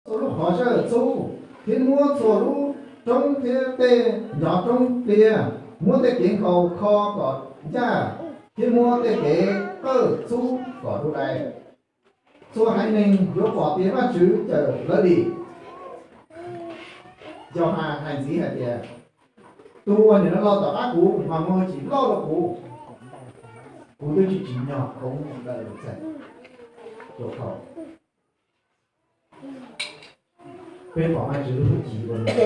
txhua lub qhov sawj txhub, thiab muab txhua lub roob thiab tej nrov roob pliag, muab tej kev nkhaus kho kom ncaj, thiab muab tej kev qawj txhub kom du dais. Txhua haiv neeg yuav pom tias Vajtswv cawm lawv li. Yauhas hais ntxiv hais tias, tus uas nim no los tom qab kuv mas muaj hwj chim loj dua kuv, kuv twb tsis tsim nyog koob daws nws txhais. Peb pom Vajtswv lub hwj chim uas nws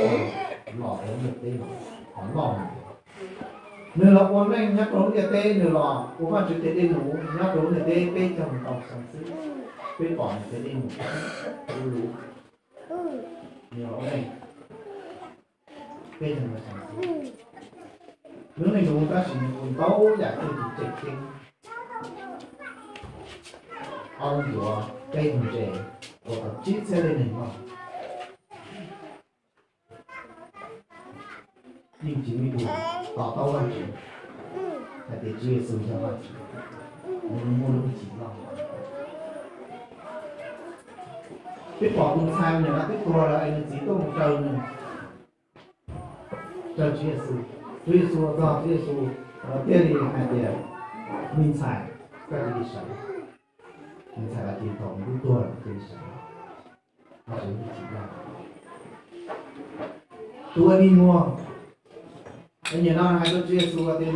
los rau ntiaj teb no qhov loj heev. Nws los ua neej nyob rau lub ntiaj teb, nws los ua Vajtswv tes dej num nyob rau lub ntiaj teb peb caug ntau xyoo xwb. Peb pom nws tes dej num ua luv, nws los ua neej peb caug ntau xyoo xwb. Lub neej nus tab sis nws ua ntau yam txuj ci tseem ceeb. Ob lub ntuav peb tus ntses uas tau tsib txhiab leej neeg noj, yeej tsis muaj ib tug to taub Vajtswv hais tias Tswv Yexus yog Vajtswv, nws muaj lub hwj chim loj. Peb pom tus ntxhais nim no twb tuag lawm es nws txiv tuaj mus raws nws, raws Tswv Yexus. Tswv Yexus los txog, Tswv Yexus thiaj li hais tias, me ntxhais, koj cia li sawv. Me ntxhais los cia li tau nws lub tuag lawm, cia li sawv. Tus ua dig muag, nim no hais rau Tswv Yexus tias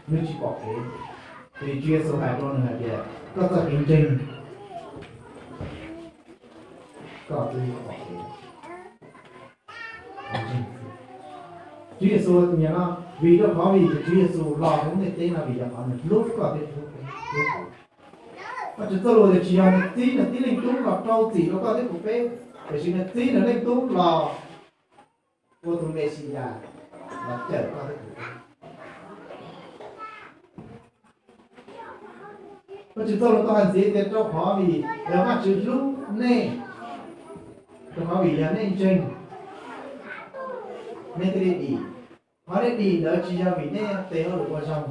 nws tsis pom kev, ces Tswv Yexus hais rau nws hais tias, koj txoj kev ntseeg, koj twb pom kev. Tswv Yexus nim no, vim rau qhov vim Tswv Yexus los rau lub ntiaj teb no vim yog qhov nws hlub koj thiab hlub kuv. Vajtswv txoj lus tias tsis yog nws txib nws tib leeg tub los rau txim rau koj thiab kuv peb, tiam sis nws txib nws leej tub los ua tus Mexiyas los cawm koj thiab kuv peb. Vajtswv txoj lus tau hais ntxiv tias rau qhov vim yog Vajtswv hlub nej, rau qhov vim yog nej ntseeg, nej thiaj li dim. Qhov nej dim ntawd tsis yog vim nej tes hauj lwm ua zoo,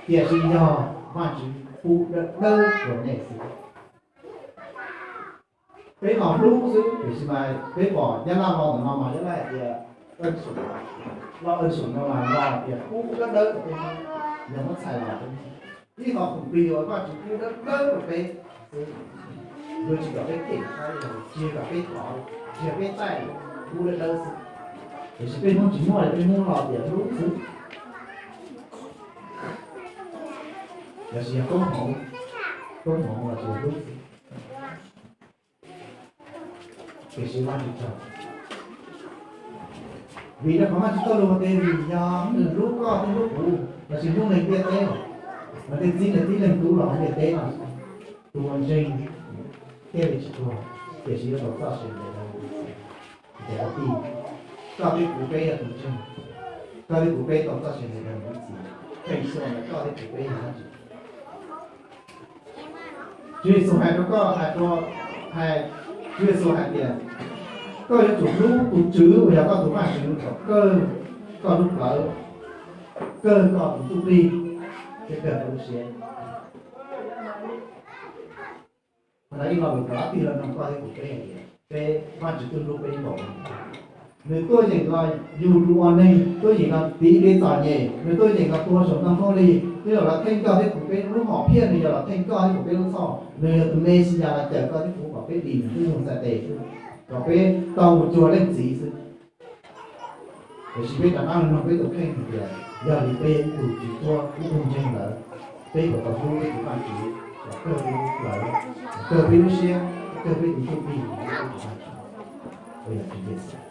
tiam sis yog Vajtswv pub dawb dawb rau nej xwb. Peb los hlub xwb, tiam sis mas peb pom Nyab Laj los ntawm no mas Nyab Laj hais tias ân sủng, lo ân sủng no mas lo tias pub dawb dawb rau peb, yog muab txhais los rau ib qho khoom plig uas Vajtswv pub dawb dawb rau peb xwb. Luag tsis kom peb them, tsis yog kom peb thov, tsis yog peb taij, pub dawb dawb xwb. Tiam sis peb Hmoob tsis muaj li, peb Hmoob los tias hlub xwb. Los sis yog koob hmoov, koob hmoov los sis yog hlub xwb. Tiam sis Vajtswv tsaug, vim rau qhov Vajtswv txoj lus hais tias vim yog nws hlub koj thiab hlub kuv, los sis hlub neeg ntiaj teb, mas thiaj txib nws tib leeg tub los hauv ntiaj teb no, tus uas ntseeg thiaj li tsis tuag, tiam sis yuav tau txoj sia ntev dhawv mus ib txhis. Ces ua tij, koj thiab kuv peb yog tus ntseeg, koj thiab kuv peb tau txoj sia ntev dhawv mus ib txhis. Pheej xyuam ntawm koj thiab kuv peb yog dab tsi? Tswv Yexus hais rau koj, hais rau, hais, Tswv Yexus hais tias koj yuav tsum hlub tus Tswv uas yog koj tus Vajtswv kom kawg koj lub plawv, kawg koj tus ntsuj plig, thiab kawg koj lub siab. Qhov no ib lo lus rov qab tig los nug koj thiab kuv peb hais tias peb, Vajtswv twb hlub peb npaum li cas? Nws tuaj yeem los yug tus ua neeg, tuaj yeem los tiv kev txom nyem, nws tuaj yeem los tuag saum ntoo khaub lig, nws yog los theej koj thiab kuv peb lub hom phiaj, nws yog los theej koj thiab kuv peb lub txhoj, nws yog tus Mexiyas los cawm koj thiab kuv kom peb dim nws lub ntuj txhais tes xwb, kom peb tau mus cuag leej txiv xwb. Tiam sis peb rov qab los nug peb tus kheej hais tias yog li peb yog ib tug tsis tuab ib tug ntseeg lawm, peb puas tau hlub peb tus Vajtswv kom kawg peb lub plawv, kom kawg peb lub siab, kom kawg peb tus ntsuj plig rau peb tus Vajtswv uas yog Tswv Yexus?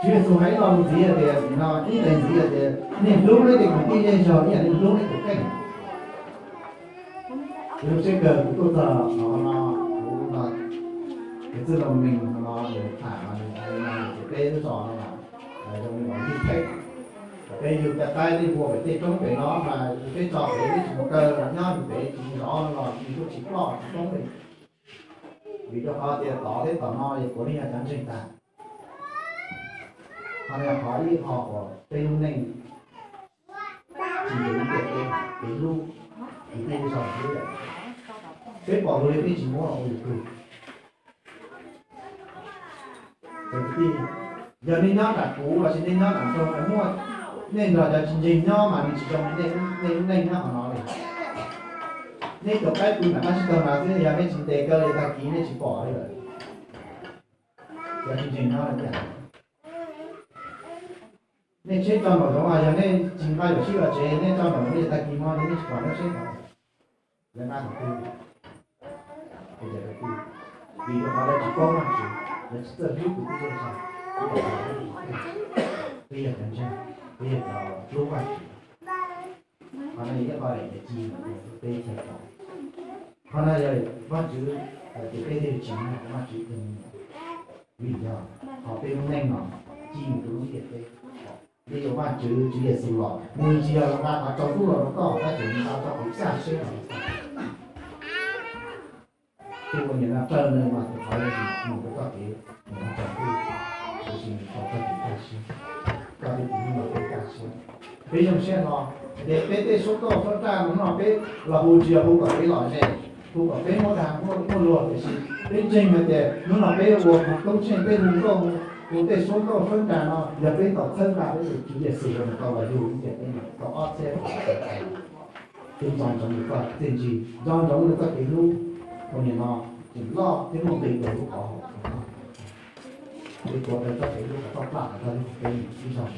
Tswv Yexus hais ib lo lus ntxiv hais tias, no ib daim ntxiv hais tias nej hlub nej tej kwv tij zej zog ib yam li nej hlub nej tus kheej. Lub tsheb kawg kuv tuaj txog no, kuv no, kuv txwj Zos Mees no nws tham no, nws hais li no, ces peb lub zos no mas Zos Mees Vaj Pheej, peb yug caj qaib tej npua pem tej roob pem no mas peb tso pem peb tsis mus kaw los nyob yus pem tsis mus zov no los yus kuj tsis ploj tsis poob li. Vim rau qhov tias tod thiab tom no yog puav leej yog cov ntseeg tag. Qhov no yog qhov ib qho uas peb lub neej tsis ntev tiam peb, peb hlub, Kwv tij, peb pom tus li peb tsis muab los ua yus tug. Kwv tij, yog nej nyob nram kuv los sis nej nyob nram nroog, nej muaj, nej nrog cov tsis ntseeg nyob mas nws tsis zoo nej lub neej nyob qhov no li. Nej tus qaib pw nram qab tsib taug no xwb, yog nej tsis ntes kaw li tag kis nej tsis pom li lawm. Cov tsis ntseeg nyob li tiag. Nej tsheb tso nraum zoov, yog nej tsis nqa yuam sij los tsev, nej tso nraum zoov li tag kis no ces nej tsis pom nej tsheb tod. Lawv nqa thaum twg? Vim rau qhov lawv tsis paub Vajtswv, lawv tsis txawj hlub tus tib neeg ntseeg. Peb yog cov ntseeg, peb yog cov hlub Vajtswv. Qhov no yog ib qho daim ci peb thiaj tau. Qhov no yog Vajtswv hais tias peb thiaj tsim nyog rau Vajtswv tus me nyuam. Vim yog qhov peb lub neej no ci mus rau lub ntiaj teb. Li yuav Vajtswv, Tswv Yexus los, nws tsis yog los nqa qhov tsaus ntuj los rau koj, tab sis nws nqa tau kuv txaj siab los rau koj. Tus uas niam no raws nws mas tus qhov mus rau koj kev niam no tsaus ntuj, tiam sis nws tau koj tus txaj siab, koj tus txiv neej los peb txaj siab. Peb zoo siab hlo, ces peb tej suab toj suab raj no hnub no peb los hu tsis yog hu kom peb lom zem, hu kom peb muaj dag muaj luag, tiam sis peb ntseeg hais tias hnub no peb ua tub tshej peb hu nkauj, hu tej suab toj suab raj no yog peb tau txhawb nqa peb tus Tswv Yexus uas nws tau los yug lub ntiaj teb no tau ob txhiab xyoo. Peb nco ntsoov nws txoj txiaj ntsig, nco ntsoov nws txoj kev hlub uas nim no tseem loj thiab muaj nqis dua lub qhov hauv. Peb tuav rawv txoj kev hlub kom txhob plaj tau rau peb ib zaug.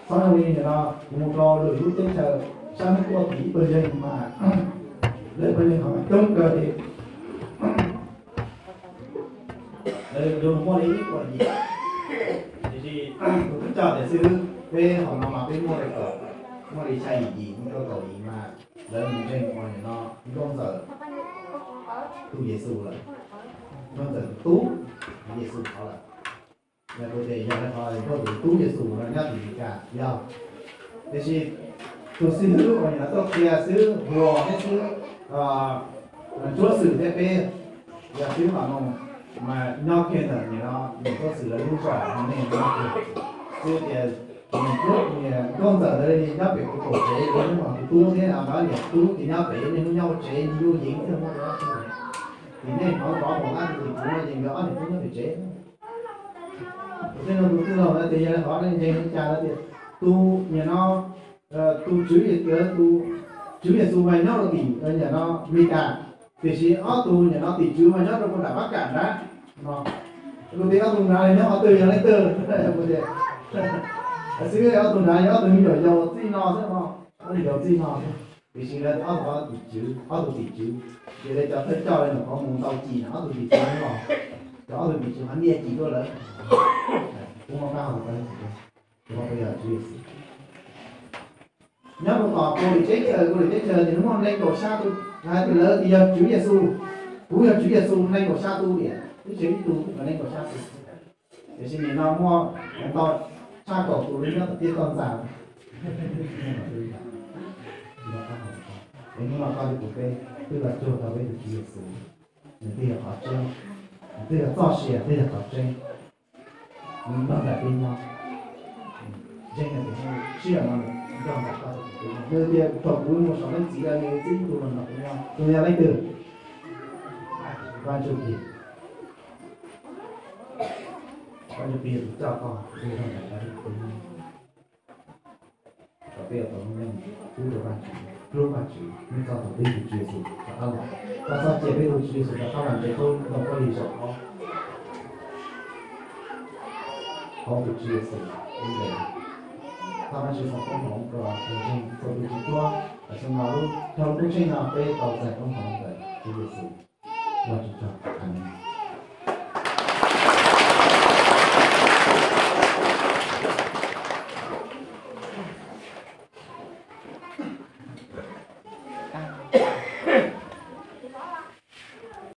Txhob zoo li nim no kuv mus rau lwm lub teb chaws sab hnub tuaj tim ib pawg yawg mas lawv pawg yawg ho coob kawg li. Lawv zoo muaj li ib puas yim, tiam sis kuv twb coj tias xib hwb, peb hauv no mas peb muaj li kaum, muaj li xya yim yim mus rau kaum yim mas lawv mus ntseeg uas nim no Nkauj Ntxawm tus Yexus lawm, Nkauj Ntxawm tus tub Yexus qhov lawm. Yog kuv tias yog li qhov Nkauj Ntxawm tus tub Yexus los nyob tim Meskas yog, tiam sis tus xib hwb uas nim no tuaj qhia xwb, hluas thiab xwb, ntsuab xwm thiab peb yog xib hwb Vam Noog mas nyob kiag ntawm nim no niam ntsuab xwm lawv lub zos no nej nyob kiag. Xwb tias niam Nkauj Ntxawm ntawd nyob pem kuv kaum tsev, kuv hnub no kuv tub thiab nkawd niam tub ces nyob pem, nej hnub nyob ua tsev, nyob yeev thiaj muaj dab tsi. Ces nej hnov nrov mus ab tus tim kuv no ces nkawd ob niam tub nyob pem tsev. Kuv thiaj nug tus tij laug ntawd tias yog li qhov nej ntseeg li cas, lawv tias tus nim no tus tswv, tus tswv Yexus mas nyob rau tim nim no Meskas, tiam sis ob tug nim no tim tswv mas nyob rau puag nram Pab Kam nrad no. Kuv tias ob tug nrad nyob qhov twg, yog leej twg? Kuv tias xib hwb, ob tug nrad yog ob tug me nyuam yaus txij no xwb no, ob tug yaus txij no xwb. Tiam sis lawv ob tug tim tswv, ob tug tim tswv, ces lawv cov thawj coj lawv nyuam qhuav mus ntau cim no, ob tug tim tswv los, cov ob tug tim tswv qhov niaj cim tuaj lawm. Kuv muaj qab hau tau tus, tus no yog Tswv Yexus. Nyob rau tom Kaus Lim teb chaws, Kaus Lim teb chaws ces muaj nees nkaum xya tus, hais tias lawv tias yog Tswv Yexus, kuv yog Tswv Yexus, nees nkaum xya tus tiam, ib tsev ib tug, nees nkaum xya tus. Tiam sis nim no muaj ntau tshaj kaum tus li nyob tom tij toj ntxas. Es hnub no koj thiab kuv peb twb los cuag tau peb tus Tswv Yexus, nws twb yog qhov tseeb, nws twb yog txoj sia thiab yog qhov tseeb. Nws nrog nraim peb nyob, ntseeg nws tias sij hawm no nws nrog nraim koj thiab kuv peb nyob. Nws tias thaum kuv mus saum leej txiv, nws txib tus los nrog kuv nyob. Tus yog leej twg? Vaj Ntsuj Plig. Vaj Ntsuj Plig yog tus coj koj, nws nrog nraim koj thiab kuv peb nyob. Kom peb yuav tau lub neej pub rau Vajtswv, hlub Vajtswv, nws txog thaum peb tus Tswv Yexus rov qab los, koj txhob cia peb tus Tswv Yexus rov qab los ntsia koj ntoo koj li zaum ob. Thov tus Tswv Yexus ib ntes, thov Vajtswv foom koob hmoov rau tus ntseeg txhua tus tsis tuab, tam sim no lub, dhau lub koob tsheej no peb tau txais koob hmoov ntawm Tswv Yexus. Vajtswv tsaug.